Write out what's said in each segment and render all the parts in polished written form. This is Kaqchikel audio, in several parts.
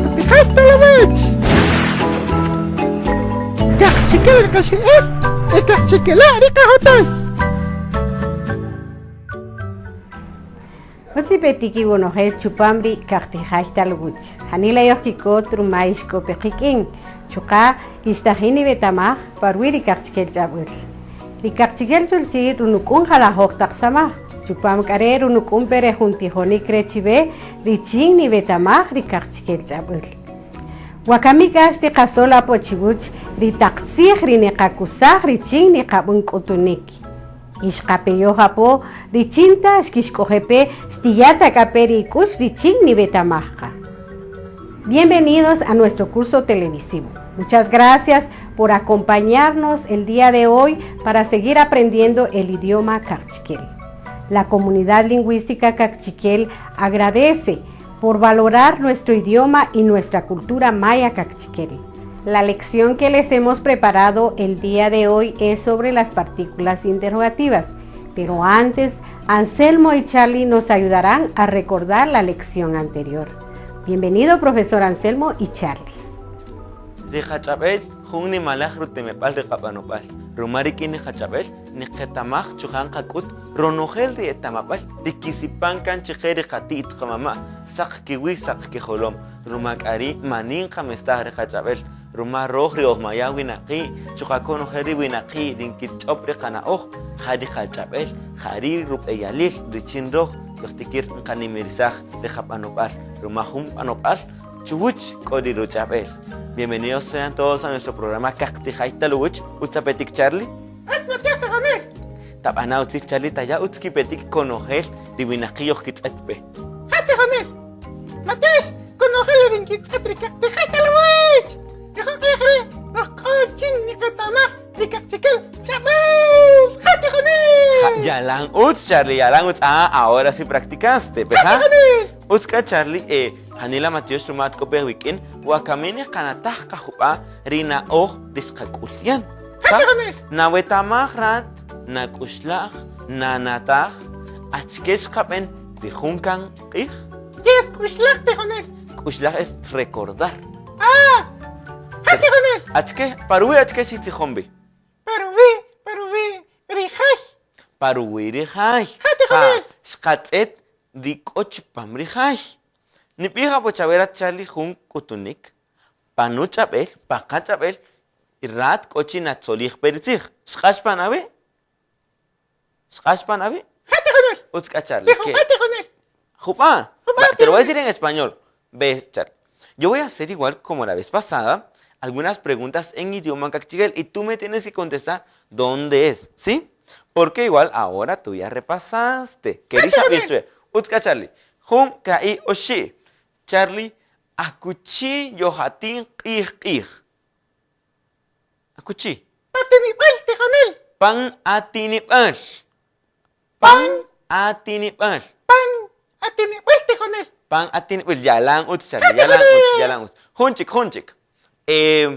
Kaqtijay talawech. Kaqchikel ri qaxe'el y kaqchikela' ri qajotay. Utz ipetik iwonojel chupam ri kaqtijay talwuch. Janila yojkikot ruma ixk'o pe qik'in. Chuqa' ixtajin niwetamaj pa ruwi' ri kaqchikel ch'ab'äl. Ri kaqchikel cholchi' runuk'un jalajoj taq samaj. Chupam k'a re' runuk'un pe re jun tijonik re' chiwe richin niwetamaj ri kaqchikel ch'ab'äl. Wakami k'a xtiqasol apo chiwuch ri taq tzij ri niqakusaj richin niqab'än k'utunik. Yixqapeyoj apo richin ta xkixk'oje' pe xtiya' ta k'a pe ri ik'ux richin niwetamaj qa. Bienvenidos a nuestro curso televisivo. Muchas gracias por acompañarnos el día de hoy para seguir aprendiendo el idioma kaqchikel. La comunidad lingüística kaqchikel agradece por valorar nuestro idioma y nuestra cultura maya kaqchikel. La lección que les hemos preparado el día de hoy es sobre las partículas interrogativas, pero antes Anselmo y Charlie nos ayudarán a recordar la lección anterior. Bienvenido, profesor Anselmo y Charlie. Ri qach'ab'el jun nimalaj rutemeb'al ri qab'anob'al. Ruma rik'in ri qach'ab'el niqetamaj chuqa' nqak'ut ronojel ri etamab'äl ri kisipan kan chiqe ri qati't qamama' saq kiwi' saq kijolom. Ruma k'a ri' mani nqamestaj ri qach'ab'el, ruma röj ri oj maya' winaqi' chuqa' konojel ri winaqi' ri nkich'öb' ri qana'oj, ja ri qach'ab'el, ja ri' rub'eyalil richin röj yojtikïr nqanimirisaj ri qab'anob'al, ruma jun b'anob'äl chuwäch k'o ri ruch'ab'el. Bienvenidos sean todos a nuestro programa Kaqtijay Taluwäch, utz apetik Charly? Utz matyox tijonel! Tab'ana' utzil Charly, taya' utz kipetik konojel ri winaqi' yojkitz'ët pe. Ja tijonel! Matyox konojel ri nkitz'ët ri Kaqtijay Taluwäch! Ri jun q'ij ri' röj k'o chin niqetamaj ri kaqchikel ch'ab'äl! Ja tijonel! Ja, yalan utz Charly, yalan utz. Ah, ahora sí practicaste, pe ja? Ja tijonel! Utz k'a Charly, eh, janila matyox ruma at k'o pe awik'in, wakami niqanataj qa jub'a' ri na'oj ri xqak'ul yan. Ja tijonel! Nawetamaj rat, nak'uxla'j, nanataj, achike xqab'en ri jun kan q'ij? Ke es k'uxlaj tijonel? K'uxlaj es recordar. Ah! Ja tijonel! Achike, pa ruwi' achike xitzijon wi? Pa ruwi', pa ruwi' ri jay. Pa ruwi' ri jay. Ja tijonel! Xqatz'et ri k'o chupam ri jay. Nib'ij apo chawe rat Charly jun k'utunik, pa nuch'ab'el, pa qach'ab'el, rat k'o chi natzolij pe ri tzij. Xq'ax pan awi'? Xq'ax pan awi'? Ja tijonel! Utz k'a Charly. Ri jub'a' tijonel. Jub'a'. Jub'a' Te lo voy a decir en español. Ve, Charly. Yo voy a hacer igual como la vez pasada, algunas preguntas en idioma kaqchikel y tú me tienes que contestar dónde es, ¿sí? Porque igual ahora tú ya repasaste. Querís saber, Utz k'a Charly. Jun, ka'i, oxi'. Charly, akuchi yojatin q'ij q'ij? Akuchi? Patinib'äl tijonel. Pan atinib'äl. Pan atinib'äl. Pan atinib'äl tijonel. Pan atinib'äl. Yalan utz, Charly, yalan utz, yalan utz. Jun chik, jun chik. Eh,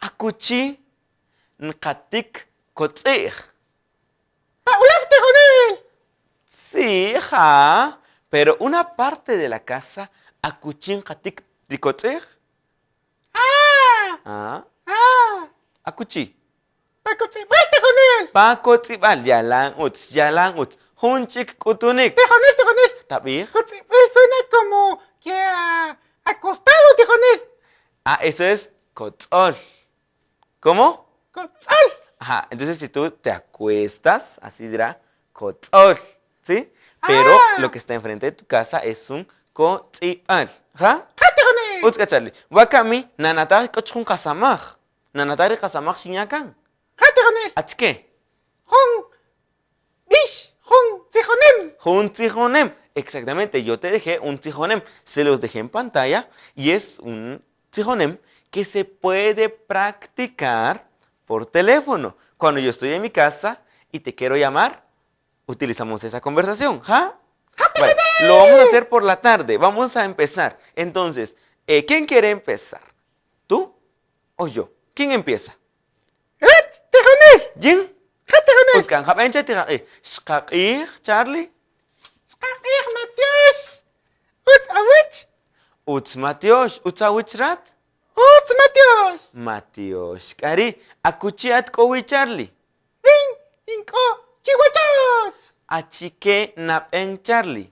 akuchi nqatik kotz'i'j? Pa ulew tijonel. Sí, ja, pero una parte de la casa akuchi nqatik ri kotz'i'j? Ah! Ah. Ah! Akuchi? Pa kotz'ib'äl tijonel. Pa kotz'ib'äl, yalan utz, yalan utz. Jun chik k'utunik. Tijonel, tijonel. Tab'ij. Kotz'ib'äl suena como que a acostado, tijonel. Ah, eso es kotz'ol. ¿Cómo? Kotz'ol. Ajá, entonces si tú te acuestas, así dirá kotz'ol, ¿sí? Pero Ah. lo que está enfrente de tu casa es un kotz'ib'äl. ¿Ja? Ja, tijonel. Utz k'a Charly. Wakami, nanataj k'o jun qasamaj. Nanataj ri qasamaj xinya' kan. Ja, tijonel. Achike? Jun b'ix, jun tzijonem. Jun tzijonem. Exactamente, yo te dejé un tzijonem. Se los dejé en pantalla y es un tzijonem que se puede practicar por teléfono. Cuando yo estoy en mi casa y te quiero llamar, utilizamos esa conversación. ¿Ja? Vale, lo vamos a hacer por la tarde. Vamos a empezar. Entonces, eh, ¿quién quiere empezar? ¿Tú o yo? ¿Quién empieza? Rat, tijonel. ¿Yin? Ja, tijonel. Utz k'a, jab'en che tiqaq'ij. Xqaq'ij, Charly? Xqaq'ij, Matyox. Utz awach. Utz matyox, utz awich rat? Utz matyox. Matyox. K'a ri', akuchi at k'o wi, Charlie? Rin in k'o chiwachoch. Achike nab'en, Charlie?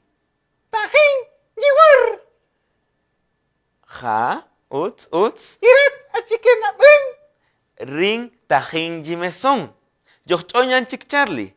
Tajin yiwär. Ja, utz, utz. Y rat achike nab'en? Rin tajin yimeson. Yojch'on yan chik, Charlie.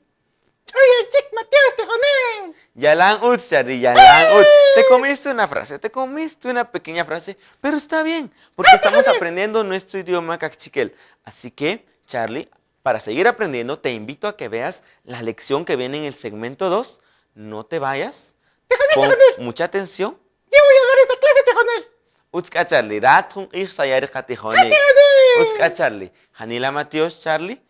Ch'oyan chik, matyox, tijonel. Yalan utz, Charlie, yalan utz. Te comiste una frase, te comiste una pequeña frase, pero está bien, porque estamos aprendiendo nuestro idioma kaqchikel. Así que, Charlie, para seguir aprendiendo, te invito a que veas la lección que viene en el segmento 2. No te vayas. Tijonel, Pon tijonel. mucha atención. Yo voy a dar esta clase, tijonel. Utz k'a, Charlie, rat jun q'ij xtaya' ri qatijonik. Tijonel. Utz k'a, Charlie. Janila matyox, Charlie.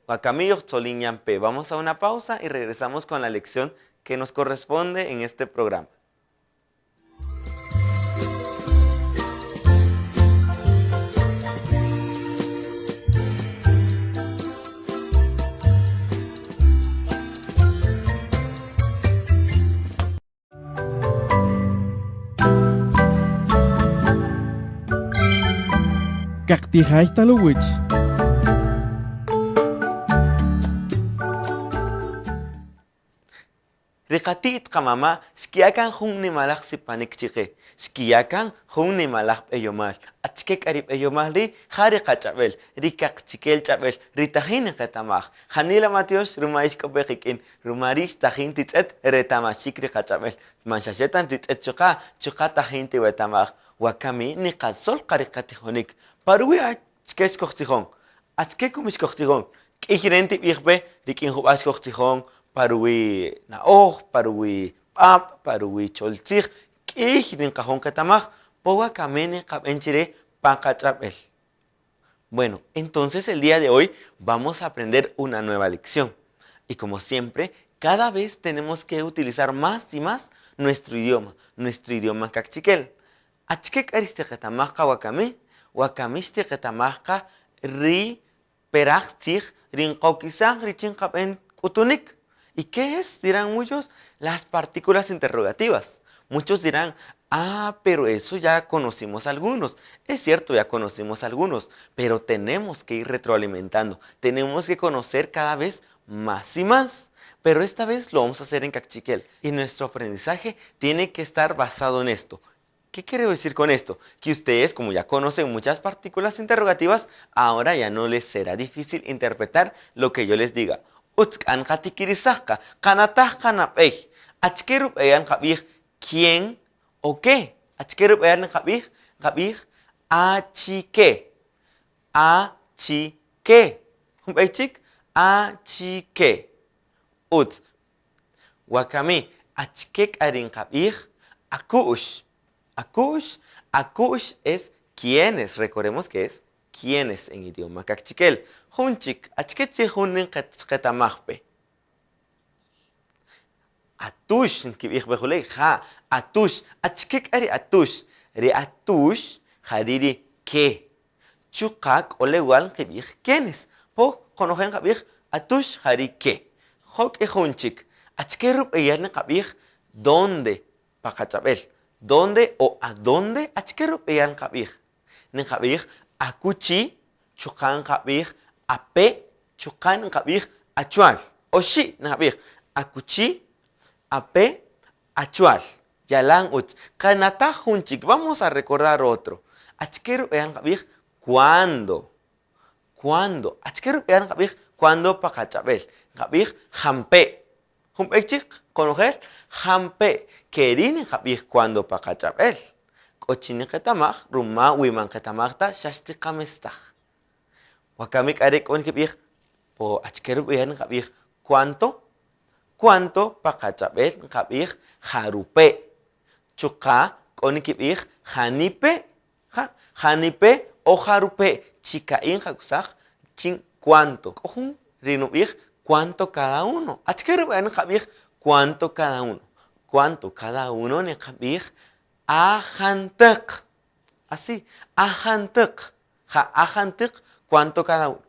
Wakami yojtzolin yan pe. Vamos a una pausa y regresamos con la lección que nos corresponde en este programa. Kaqtijay taluwich. Ri qati't qamama' xkiya' kan jun nimalaj sipanik chiqe, xkiya' kan jun nimalaj b'eyomal. Achike k'a ri b'eyomal ri' ja ri qach'ab'el, ri kaqchikel ch'ab'el, ri tajin niqetamaj. Janila matyox ruma ix k'o pe qik'in, ruma ri' xtajin titz'et retamaxik ri qach'ab'el. Man xa xe tan titz'et chuqa', chuqa' tajin tiwetamaj. Wakami niqasol qa ri qatijonik. Pa ruwi' achike xkojtzijon, achike kumi xkojtzijon. K'iy ren tib'ij pe rik'in jub'a' xkojtzijon pa ruwi' na'oj, pa ruwi' q'ab', pa ruwi' choltzij, k'iy ri nqajon qetamaj, po wakami niqab'en chire pa qach'ab'el. Bueno, entonces el día de hoy vamos a aprender una nueva lección. Y como siempre, cada vez tenemos que utilizar más y más nuestro idioma, nuestro idioma kaqchikel. Achike k'a ri xtiqetamaj qa wakami? Wakami xtiqetamaj qa ri peraj tzij ri nqokisaj richin qab'en k'utunik. ¿Y qué es? Dirán muchos, las partículas interrogativas. Muchos dirán, ah, pero eso ya conocimos algunos. Es cierto, ya conocimos algunos, pero tenemos que ir retroalimentando. Tenemos que conocer cada vez más y más. Pero esta vez lo vamos a hacer en Kaqchikel. Y nuestro aprendizaje tiene que estar basado en esto. ¿Qué quiero decir con esto? Que ustedes, como ya conocen muchas partículas interrogativas, ahora ya no les será difícil interpretar lo que yo les diga. Utz k'an qatikirisajqa, qanataj qanab'ey. Achike rub'eyal nqab'ij quién o qué. Achike rub'eyal nqab'ij, nqab'ij achike. Achike. Jun b'ey chik, achike. Utz. Wakami, achike k'a ri nqab'ij aku'x. Aku'x, aku'x es quiénes. Recordemos que es quiénes en idioma kaqchikel. Jun chik, achike tzij jun ninqetamaj pe. Atux, nkib'ij pe juley, ja, atux. Achike k'a ri atux? Ri atux, jari' ri ke. Chuqa' k'olewal nkib'ij quiénes. Po qonojel nqab'ij atux jari' ke. Jok' jun chik. Achike rub'eyal nqab'ij dónde pa qach'ab'el. Dónde o a dónde achike rub'eyal nqab'ij. Nqab'ij akuchi, chuqa' nqab'ij ape', chuqa' nqab'ij achual. Oxi' nqab'ij akuchi, ape', achual. Yalan utz. Qanataj jun chik. Vamos a recordar otro. Achike rub'eyal nqab'ij cuándo. Cuándo. Achike rub'eyal nqab'ij cuándo pa qach'ab'el. Nqab'ij jampe'. Jun b'ey chik qonojel jampe'. Keri' nqab'ij cuándo pa qach'ab'el. K'o chi niqetamaj ruma wi man qetamaj ta xa xtiqamestaj. Wakami k'a ri' k'o nkib'ij po achike rub'eyal nqab'ij cuánto. Cuánto pa qach'ab'el nqab'ij jarupe'. Chuqa' k'o nkib'ij janipe'. Ja, janipe' o jarupe' chika'in nqakusaj chin cuánto. K'o jun ri nub'ij cuánto cada uno. Achike rub'eyal nqab'ij cuánto cada uno. Cuánto cada uno niqab'ij ajantäq. Así, ajantäq. Ja, ajantäq cuánto cada uno.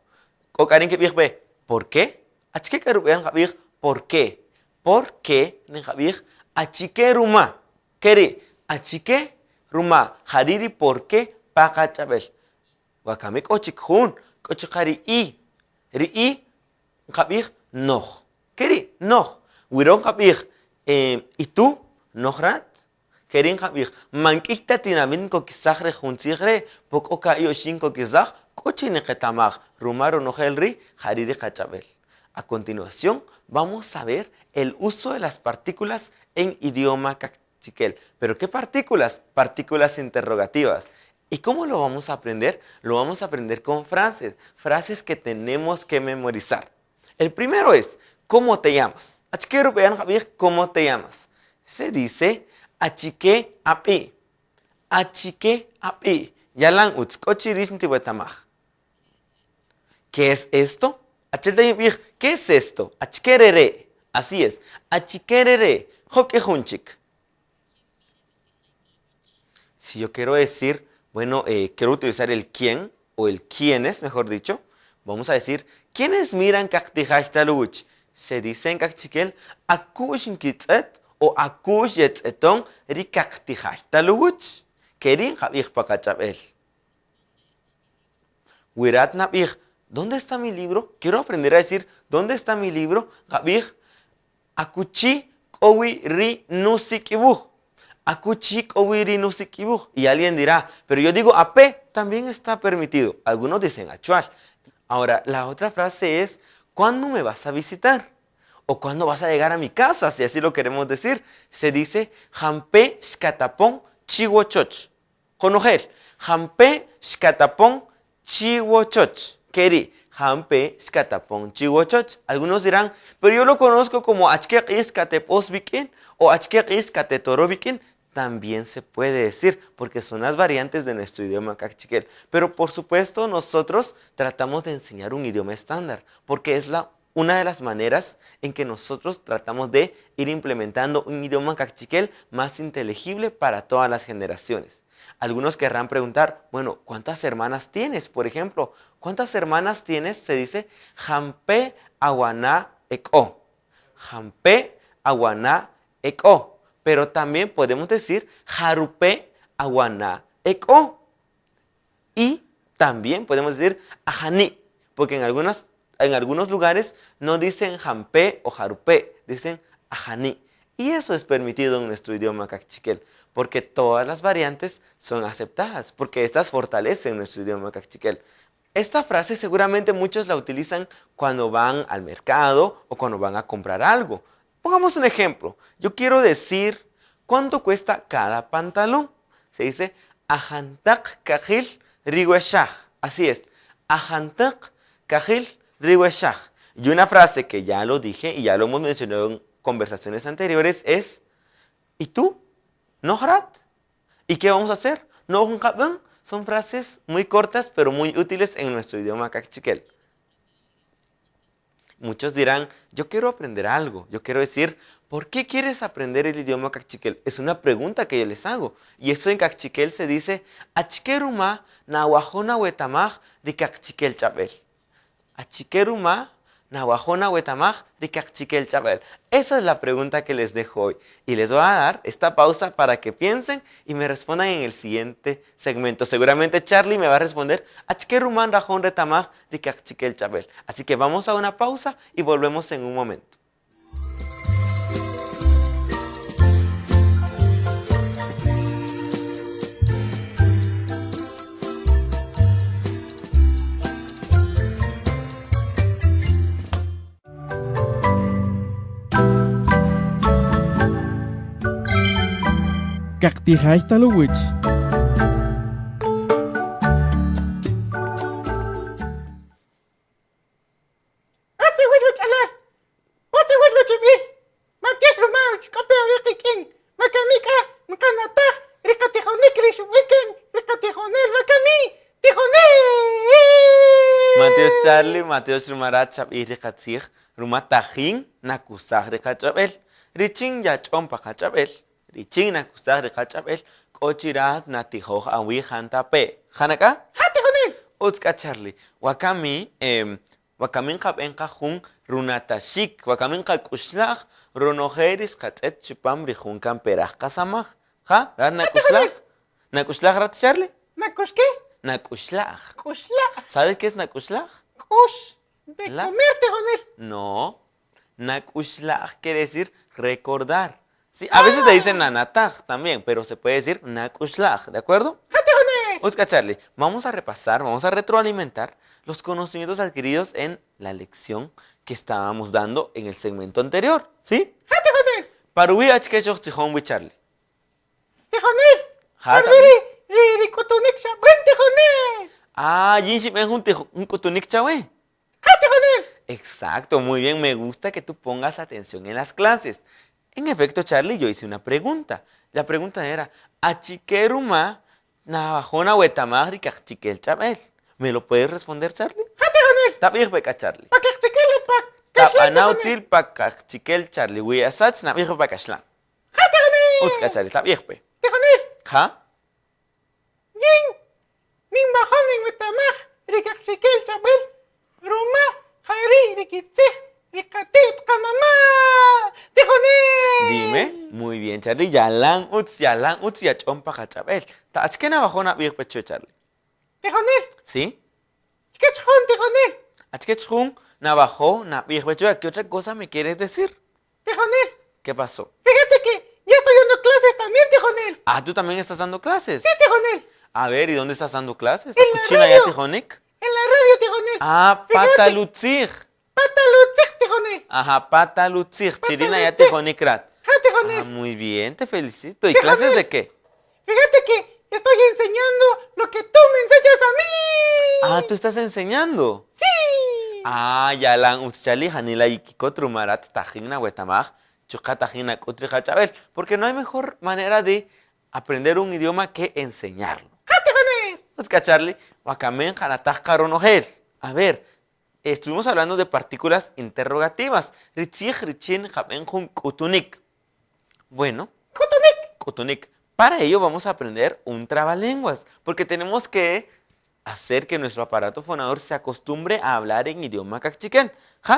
K'o k'a ri nkib'ij pe, ¿por qué? Achike k'a rub'eyal nqab'ij por qué. Por qué nqab'ij achike ruma. Keri', achike Ruma jari' ri por qué pa qach'ab'äl. Wakami k'o chik jun, k'o chuqa' ri i. Ri i nqab'ij noj. Ke ri' noj. Wi röj nqab'ij y tú, noj rat? Ke ri' nqab'ij, man k'ïy ta tinamït nkokisaj re jun tzij re', po k'o ka'i' oxi' nkokisaj, k'o chi niqetamaj, ruma ronojel ri' ja ri' ri qach'ab'äl. A continuación, vamos a ver el uso de las partículas en idioma kaqchikel. Pero qué partículas? Partículas interrogativas. Y cómo lo vamos a aprender? Lo vamos a aprender con frases, frases que tenemos que memorizar. El primero es, ¿cómo te llamas? Achike rub'eyal nqab'ij ¿cómo te llamas? Se dice achike ab'i'. Achike ab'i'. Yalan ütz, k'o chi rïx ntiwetamaj. ¿Qué es esto? Achi'el ta yinb'ij, ¿qué es esto? Achike re re'? Así es, achike re re'? Jok'e jun chik. Si yo quiero decir, bueno, eh, quiero utilizar el quién o el quiénes, mejor dicho, vamos a decir, ¿quiénes miran kaqtijay taluwich? Se dice en kaqchikel, aku'x nkitz'ët o aku'x yetz'eton ri kaqtijay taluwich. Ke ri' nqab'ij pa qach'ab'äl. Wi rat nab'ij, ¿dónde está mi libro? Quiero aprender a decir, ¿dónde está mi libro? Nqab'ij, Akuchi k'o wi ri nusik'iwuj. Akuchi k'o wi ri nusik'iwuj. Y alguien dirá, pero yo digo ape, también está permitido. Algunos dicen achual. Ahora, la otra frase es, ¿cuándo me vas a visitar? O ¿cuándo vas a llegar a mi casa? Si así lo queremos decir. Se dice, jampe xkatapon chiwochoch. Konojel, jampe xkatapon chiwochoch. Ke ri', jampe xkatapon chiwochoch. Algunos dirán, pero yo lo conozco como achike q'ij xkatepos wik'in o achike q'ij xkatetoro wik'in. También se puede decir, porque son las variantes de nuestro idioma kaqchikel. Pero por supuesto nosotros tratamos de enseñar un idioma estándar, porque es la una de las maneras en que nosotros tratamos de ir implementando un idioma kaqchikel más inteligible para todas las generaciones. Algunos querrán preguntar, bueno, ¿cuántas hermanas tienes? Por ejemplo, ¿cuántas hermanas tienes? Se dice jampe aguaná eko. Jampe aguaná eko. Pero también podemos decir jarupe aguaná eko. Y también podemos decir ajaní, porque en, algunas, en algunos lugares no dicen jampe o jarupe, dicen ajaní. Y eso es permitido en nuestro idioma kaqchikel, porque todas las variantes son aceptadas, porque estas fortalecen nuestro idioma kaqchikel. Esta frase seguramente muchos la utilizan cuando van al mercado o cuando van a comprar algo. Pongamos un ejemplo. Yo quiero decir cuánto cuesta cada pantalón. Se dice ajantaq kajil riweshaj. Así es. Ajantaq kajil riweshaj. Y una frase que ya lo dije y ya lo hemos mencionado en conversaciones anteriores es ¿Y tú? ¿No harat? ¿Y qué vamos a hacer? ¿No Son frases muy cortas pero muy útiles en nuestro idioma kaqchikel. Muchos dirán, yo quiero aprender algo, yo quiero decir, ¿por qué quieres aprender el idioma kaqchikel? Es una pregunta que yo les hago. Y eso en kaqchikel se dice, Achikeruma nawajona wetamaj ri kaqchikel ch'ab'el. Achikeruma nawajona wetamaj ri kaqchikel ch'ab'el. Esa es la pregunta que les dejo hoy. Y les voy a dar esta pausa para que piensen y me respondan en el siguiente segmento. Seguramente Charlie me va a responder Achkeruman rajón retamaj ri kaqchikel ch'ab'el. Así que vamos a una pausa y volvemos en un momento. Kaqtijay taluwich. Utz iwech wach'alal, utz iwech wachib'il, matyox ruma xk'o pe awi' qik'in, wakami k'a nqanataj ri qatijonik ri xub'ij kan ri qatijonel wakami, tijonel! Matyox Charlie, matyox ruma rat xab'ij ri qatzij ruma tajin nakusaj ri qach'ab'el, richin yach'on pa qach'ab'el, richin nakusaj ri qach'ab'el k'o chi rat natijoj awij jantape'. Janak'a? Ja tijonel! Utz k'a Charlie, wakami Wakami nqab'en qa jun runataxik, wakami nqak'uxla'j ronojel ri xqatz'et chupam ri jun kan peraj qasamaj. Ja, rat nak'uxla'j? Nak'uxlaj rat Charlie? Nak'ux qué? Nak'uxlaj. K'uxlaj. ¿Sabes qué es nak'uxlaj? K'ux. De comer, tijonel. No. Nak'uxlaj quiere decir recordar. Sí, a veces te dicen nanataj también, pero se puede decir nak'uxlaj, ¿de acuerdo? Oscar Charlie, vamos a repasar, vamos a retroalimentar los conocimientos adquiridos en la lección que estábamos dando en el segmento anterior, ¿sí? Paruwi achke xojtzijon wi Charlie. Tijonel. Ja, Parwi ri ri ri k'utunik xab'an tijonel. Ah, yin xib'en jun tij- jun k'utunik chawe. Ja, tijonel. Exacto, muy bien, me gusta que tú pongas atención en las clases. En efecto, Charlie, yo hice una pregunta. La pregunta era, ¿achike ruma navajona wetamaj ri kaqchikel ch'ab'el? ¿Me lo puedes responder, Charlie? Ja, tijonel. Tab'ij pe k'a, Charlie. Pa kaqchikel o pa kaxlan, Tab'ana tijonel. utzil pa kaqchikel, Charlie. Wi asach nab'ij pe pa kaxlan. Ja, tijonel. Utz k'a, Charlie, tab'ij pe. Tijonel. Ja? Yin ninwajo' ninwetamaj ri kaqchikel ch'ab'äl ruma ja ri' ri kitzij ri qati't qamama'. Tijonel. Dime. Muy bien, Charlie. Yalan utz, yalan utz yach'on pa qach'ab'el. Ta achike nawajo' nab'ij pe chwe, Charlie? Tijonel. ¿Sí? Achike jun tijonel. Achike jun nawajo' nab'ij pe chwe? ¿Qué otra cosa me quieres decir? Tijonel. ¿Qué pasó? Fíjate que ya estoy dando clases también, tijonel. Ah, ¿tú también estás dando clases? Sí, tijonel. A ver, ¿y dónde estás dando clases? En la ¿Cuchina ya radio. tijonik? En la radio, tijonel. Ah, Fíjate. patalutzij. Patalutzij, tijonel. Ajá, patalutzij. Chirina ya Patalutzij. tijonik rat. Ja, tijonel. Ah, muy bien, te felicito. ¿Y Tijonel. clases de qué? Fíjate que estoy enseñando lo que tú me enseñas a mí. Ah, ¿tú estás enseñando? Sí. Ah, yalan utz Charlie, janila yikikot rumarat tajin nawetamaj, chuqa tajin nak'ut ri qach'ab'el. Porque no hay mejor manera de aprender un idioma que enseñarlo. Ja, tijonel. Utz k'a Charlie, wakamen janataj qaronojel. A ver, estuvimos hablando de partículas interrogativas. Ritzij richin qab'en jun k'utunik. Bueno, K'utunik. k'utunik. Para ello vamos a aprender un trabalenguas, porque tenemos que hacer que nuestro aparato fonador se acostumbre a hablar en idioma kaqchikel. ¿Ja?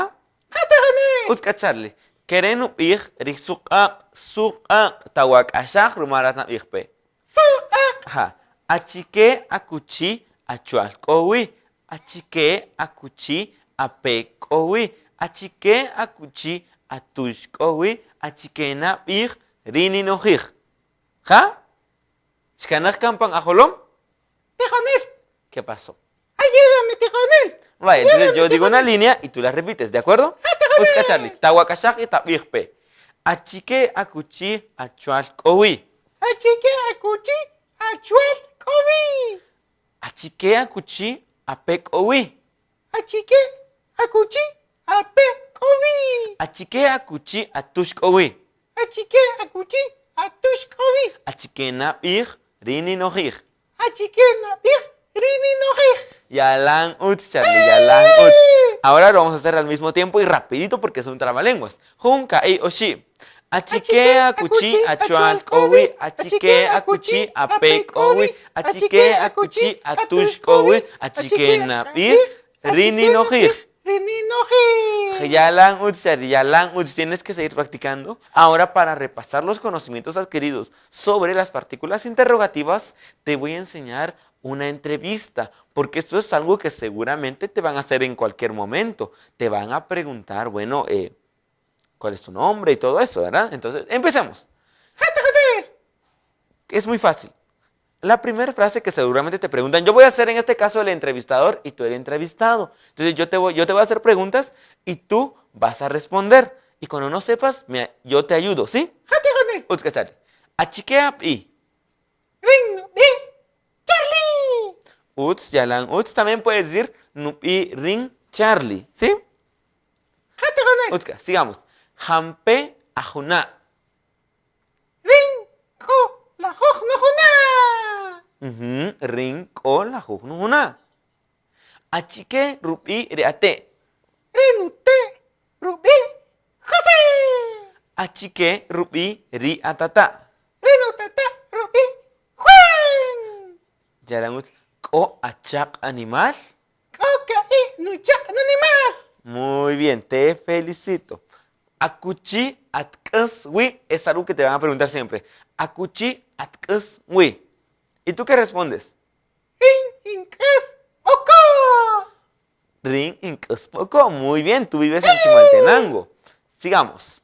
Ja, tijonel. Utz k'a Charlie. Kere' nub'ij ri suq'aq, suq'aq, tawak'axaj ruma rat nab'ij pe. Suq'aq. Ja. Achike akuchi achual k'o wi. Achike akuchi ape k'o wi. Achike akuchi atux k'o wi. Achike nab'ij ri ninojij. Ja? Xkanaj kan pan ajolom? Tijonel. ¿Qué pasó? Ayúdame, tijonel. Vaya, entonces Ayúdame, yo digo una tijonel. línea y tú la repites, ¿de acuerdo? Ja, tijonel. Utz k'a Charlie, tawak'axaj y tab'ij pe. Achike akuchi achual k'o wi. Achike akuchi achual k'o wi. Achike akuchi ape k'o wi. Achike akuchi ape k'o wi. Achike akuchi atux k'o wi. Achike akuchi atux k'o wi. Achike nab'ij ri ninojij. Achike nab'ij ri ninojij. Yalan utz, Charlie, yalan utz. Ahora lo vamos a hacer al mismo tiempo y rapidito porque es un trabalenguas. Jun, ka'i, oxi. Achike akuchi achual k'o wi. Achike akuchi ape k'o wi. Achike akuchi atux k'o wi. Achike nab'ij ri ninojij. Ri ninojij. Yalan utz, Charlie, yalan utz. Tienes que seguir practicando. Ahora, para repasar los conocimientos adquiridos sobre las partículas interrogativas, te voy a enseñar una entrevista, porque esto es algo que seguramente te van a hacer en cualquier momento. Te van a preguntar, bueno, ¿cuál es tu nombre y todo eso, verdad? Entonces, empecemos. Es muy fácil. La primera frase que seguramente te preguntan, yo voy a ser en este caso el entrevistador y tú el entrevistado. Entonces yo te voy a hacer preguntas y tú vas a responder. Y cuando no sepas, yo te ayudo, ¿sí? Ja, tijonel. Utz k'a Charlie. Achike ab'i. Rin nub'i Charlie. Utz, yalan utz. También puedes decir nub'i rin Charlie, ¿sí? Ja, tijonel. Utz k'a, sigamos. Jampe ajuna. Rin k'o lajuj nujuna. Ujú, rin k'o lajuj nujuna. Achike rub'i ri ate. Rin ute rub'i José. Achike rub'i ri atata. Rin utata rub'i Juan. Yalan utz. K'o achaq animal. K'o ka'i nuchaq animal. Muy bien, te felicito. Akuchi atk'as wi es algo que te van a preguntar siempre. Akuchi atk'as wi. ¿Y tú qué respondes? Rin ink'äs B'oko'. Rin ink'äs B'oko'. Muy bien, tú vives en Chimaltenango. Sigamos.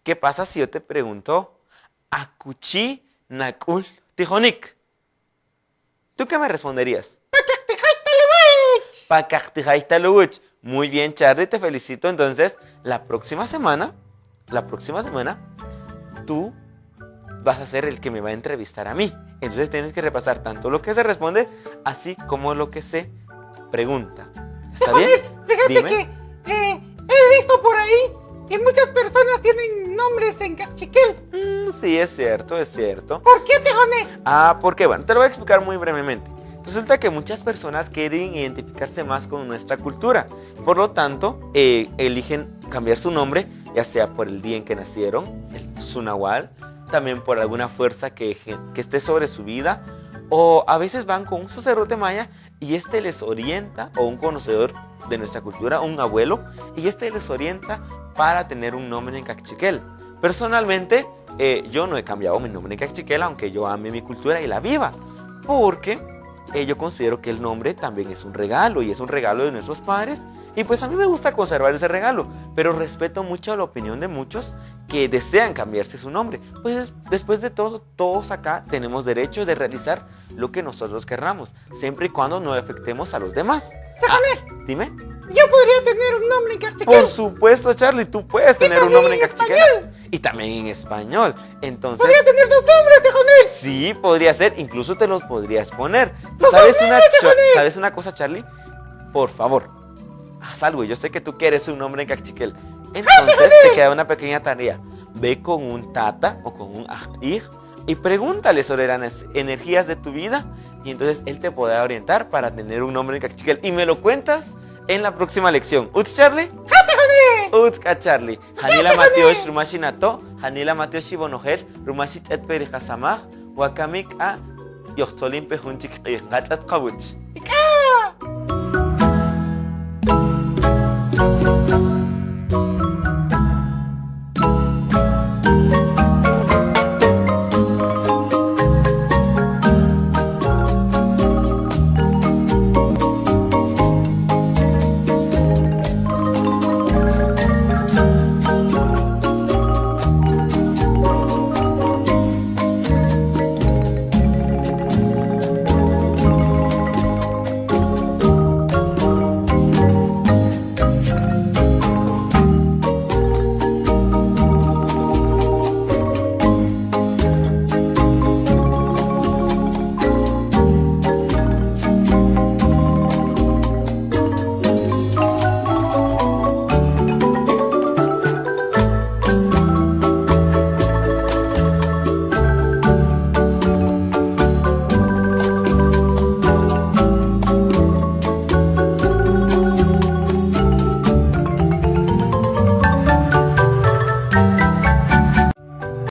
¿Qué pasa si yo te pregunto akuchi nak'ul tijonik? ¿Tú qué me responderías? Pakaqtijay taluwich. Pakaqtijay taluwich. Muy bien, Charlie, te felicito. Entonces, la próxima semana, la próxima semana, tú vas a ser el que me va a entrevistar a mí. Entonces tienes que repasar tanto lo que se responde, así como lo que se pregunta. ¿Está bien? Fíjate Dime. que he visto por ahí que muchas personas tienen nombres en cachiquel. Sí, es cierto, es cierto. ¿Por qué, Tejone? Ah, porque bueno, te lo voy a explicar muy brevemente. Resulta que muchas personas quieren identificarse más con nuestra cultura. Por lo tanto, eligen cambiar su nombre, ya sea por el día en que nacieron, su nahual, también por alguna fuerza que esté sobre su vida, o a veces van con un sacerdote maya y este les orienta, o un conocedor de nuestra cultura, un abuelo, y este les orienta para tener un nombre en cachiquel. Personalmente, yo no he cambiado mi nombre en cachiquel, aunque yo ame mi cultura y la viva, porque yo considero que el nombre también es un regalo, y es un regalo de nuestros padres, y a mí me gusta conservar ese regalo, pero respeto mucho la opinión de muchos que desean cambiarse su nombre. Después de todo, todos acá tenemos derecho de realizar lo que nosotros querramos, siempre y cuando no afectemos a los demás. Déjame. Ah, dime. Yo podría tener un nombre en cachiquel. Por supuesto, Charlie, tú puedes Y tener un también nombre en en cachiquel. español. Y también en español. Entonces, podría tener dos nombres, Tejonel. Sí, podría ser. Incluso te los podrías poner. Los ¿Sabes dos nombres, Tejonel. una cosa, Charlie? Por favor, haz algo. Yo sé que tú quieres un nombre en cachiquel. Entonces, te queda una pequeña tarea. Ve con un tata o con un ajij y pregúntale sobre las energías de tu vida. Y entonces él te podrá orientar para tener un nombre en cachiquel. Y me lo cuentas en la próxima lección. ¿Utz, Charlie? ¡Jate, Utz, Charlie. Janila Matiosh, Rumashi Nato, Janila Matiosh Ibonojel, Rumashi Tetperi Hasamaj, Wakamik a Yochtolin Pejunchik Qij, Gatzat Kawuch. ¡Ica!